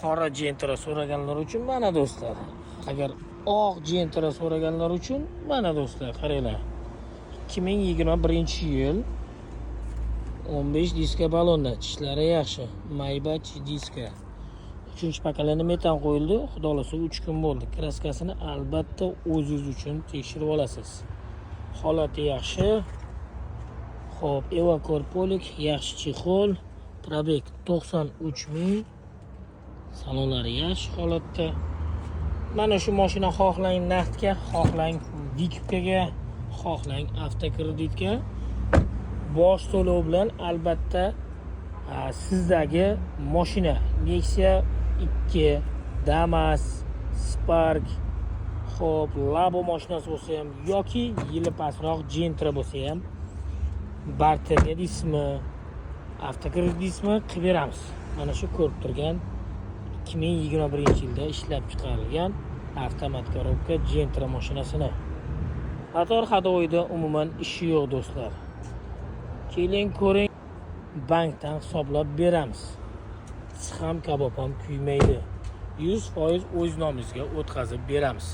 Qora Gentra so'raganlar uchun mana, do'stlar. Agar oq Gentra so'raganlar uchun mana, do'stlar, qaranglar. 2021-yil, 15 diska balonda, tishlari yaxshi. Maybach diska. Uchinchi поколение, metan qo'yildi. Xudo xohlasa, 3 kun bo'ldi. Краска sini albatta o'zingiz uchun tekshirib olasiz. Holati yaxshi. Xo'p, Evakor полик, yaxshi чехол, пробег 93 ming. Salonlari yaxshi holatda. Mana shu mashina xohlang naqdga, xohlang выкуп ga, xohlang avtokreditga, bosh to'lov bilan albatta sizdagi mashina Nexia 2, Damas, Spark, xo'p, Labo mashinasi bo'lsa ham yoki yili pastroq Gentra bo'lsa ham, barterga deysizmi, avtokredit deysizmi, qilib beramiz. Mana shu ko'rib turgan 2021 yilda ishlab chiqarilgan avtomat коробка Gentra mashinasini. Motor ходовой da umuman ishi yo'q, do'stlar. Keling, ko'ring, bankdan hisoblab beramiz. Six ham, kabob ham kuymaydi. 100% o'z nomingizga o'tkazib beramiz.